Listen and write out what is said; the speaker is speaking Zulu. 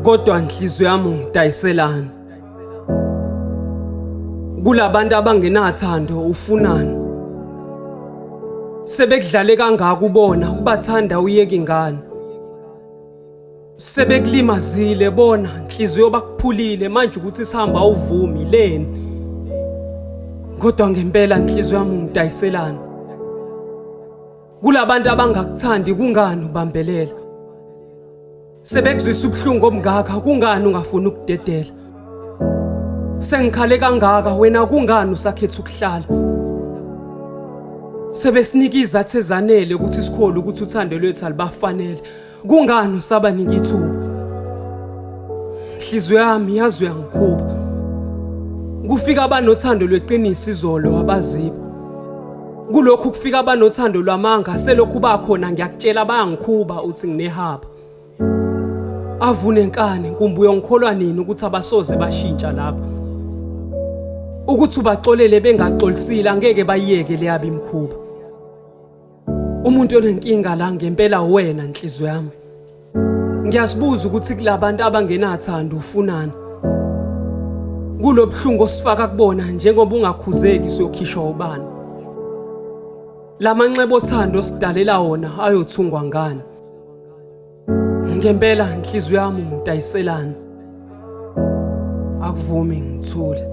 Kodwa nhliziyo yami ungidayiselani? Kulabantu abangenathando ufunani? Sebekudlale kangaka ubona ukubathanda uyeke ingane. Sebekulimazile bona nhliziyo bakuphulile manje ukuthi sihamba awuvumi leni. Kodwa ngempela nhliziyo yami ungidayiselani? Kulabantu abangakuthandi kungani ubambelela? Sebekuzwisa ubuhlungu obungaka kungani ungafuni ukudedela? Sengikhale kangaka wena kungani usakhetha ukuhlala? Sebesinika izathu ezanele ukuthi sikhole ukuthi uthando lwethu alubafanele. Kungani usabanika ithuba? Nhliziyo yami yazi uyangikhuba. Kufika abanothando lweqiniso izolo abaziba. Kulokhu kufika abanothando lwamanga selokhu bakhona ngiyakutshela bayangikhuba uthi nginehaba. Avune nkani nkumbu uyongikholwa nini ukuthi abasoze bashintsha lapha. Ukuthi ubaxolele bengaxolisile angeke bayiyeke leyabo imikhuba. Umuntu onenkinga la ngempela wena nhliziyo yami. Ngiyazibuza ukuthi kulabantu abangenathando ufunani. Kulobuhlungu osifaka kubona njengoba ungakhuzeki siyokhishwa ubani. Lamanxeba othando osidalela wona ayothungwa ngani? Ngempela nhliziyo yami ungidayiselani? Akuvumi ngithule.